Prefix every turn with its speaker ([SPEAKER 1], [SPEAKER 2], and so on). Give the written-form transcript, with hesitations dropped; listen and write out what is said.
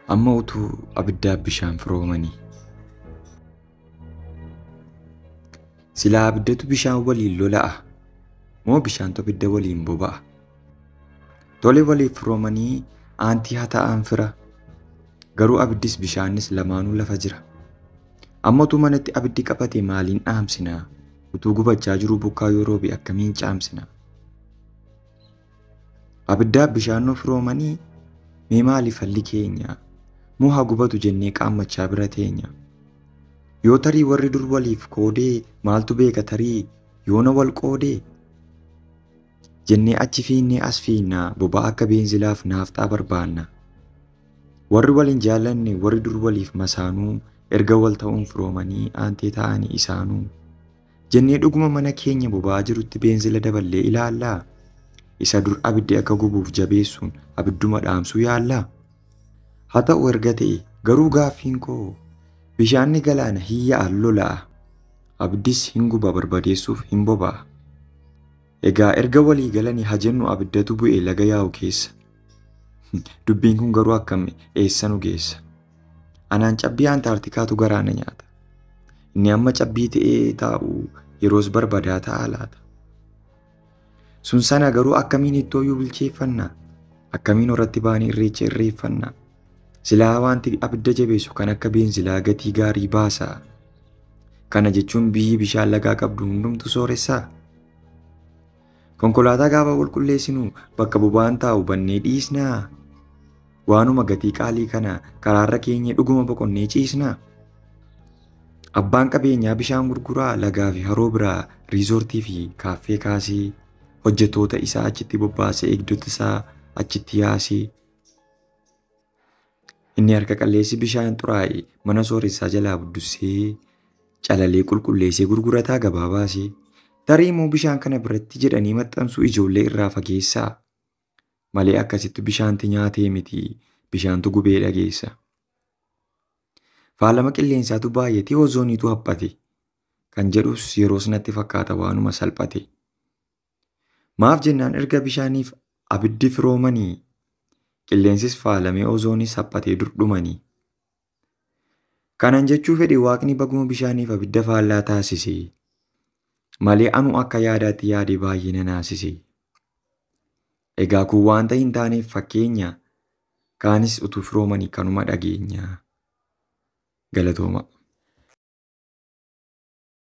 [SPEAKER 1] Amma utuu abiddaaf bishaan firoomanii. Silaa abiddatu bishaan waliin lola'a moo bishaantu abidda waliin boba'a? Tole waliif firoomanii aantii haa ta'an fira. Garuu abiddis bishaanis lamaanuu lafa jira. Amma utuu manatti abiddi qabate maaliin dhaamsinaa? Utuu gubachaa jiruu bokkaa yoo roobe akkamiin caamsinaa? Abiddaaf bishaanuu firoomanii mee maali falli keenya? Moo haa gubatu jennee qaammachaa bira teenya? Yoo tarii warri dur waliif koodee maaltu beeka tarii yoona wal qoodee? Jennee achi fiinnee as fiinnaa boba'aa akka beenzilaaf naafxaa barbaanna. Warri wal hin jaallanne warri dur waliif masaanuu erga wal ta'uun firoomanii aantee ta'anii isaanuu. Jennee dhuguma mana keenya boba'aa jirutti beenzila daballee ilaallaa? Isa dur abiddi akka gubuuf jabeessuun abidduma dhaamsuu yaallaa? Haa ta'u erga ta'e garuu gaaffiin koo bishaanni galaana hin yaa'an lola'a. Abiddis hin guba barbadeessuuf hin boba'a. Egaa erga walii galanii haa jennu abiddatu bu'ee laga yaa'u keessa. Dubbiin kun garuu akkam eessa nu geessa? Anaan cabbii Antaarktikaatu garaa na nyaata. Inni amma cabbii ta'ee taa'u yeroos barbadaa ta'a laata? Sun sana garuu akkamiin ittooyyuu bilcheeffannaa? Akkamiin horatti baanee irreecha irreeffannaa? Silaa wanti abidda jabeessu kan akka beenzilaa gatii gaarii baasaa? Kana jechuun biyyi bishaan lagaa qabdu hundumtu sooressaa? Konkolaataa gaafa qulqulleessinu bakka boba'aan taa'u bannee dhiisnaa? Waanuma gatii qaalii kana karaarra keenyee dhuguma boqonnee ciisnaa? Abbaan qabeenyaa bishaan gurguraa lagaa fi haroo biraa riizoortii fi kaaffee kaasee hojjettoota isaa achitti bobbaasee eegdota isaa achitti yaasee. Inni harka qalleessi bishaan xuraa'e mana sooressaa jalaa buddusee calalee qulqulleessee gurgurataa gabaa baasee. Tarii immoo bishaan kana biratti jedhanii maxxansuu ijoollee irraa fageessaa. Malee akkasitti bishaanti nyaatee miti bishaantu gubee dhageessa. Faalama qilleensaatu baay'atee ozooniitu haphate. Kan jedhus yeroos natti fakkaata waanuma salphate. Maaf jennaan erga bishaaniif abiddi firoomanii qilleensis faalamee ozoonis haphatee durdhumanii. Kanan jechuu fedhe waaqni baguma bishaaniif abidda faallaa taasise. Malee anu akka yaadaatti yaade baay'ee na naasise. Egaa kun waanta hin taaneef fakkeenya kaanis utuu firoomanii kanuma dhageenya. Galatooma.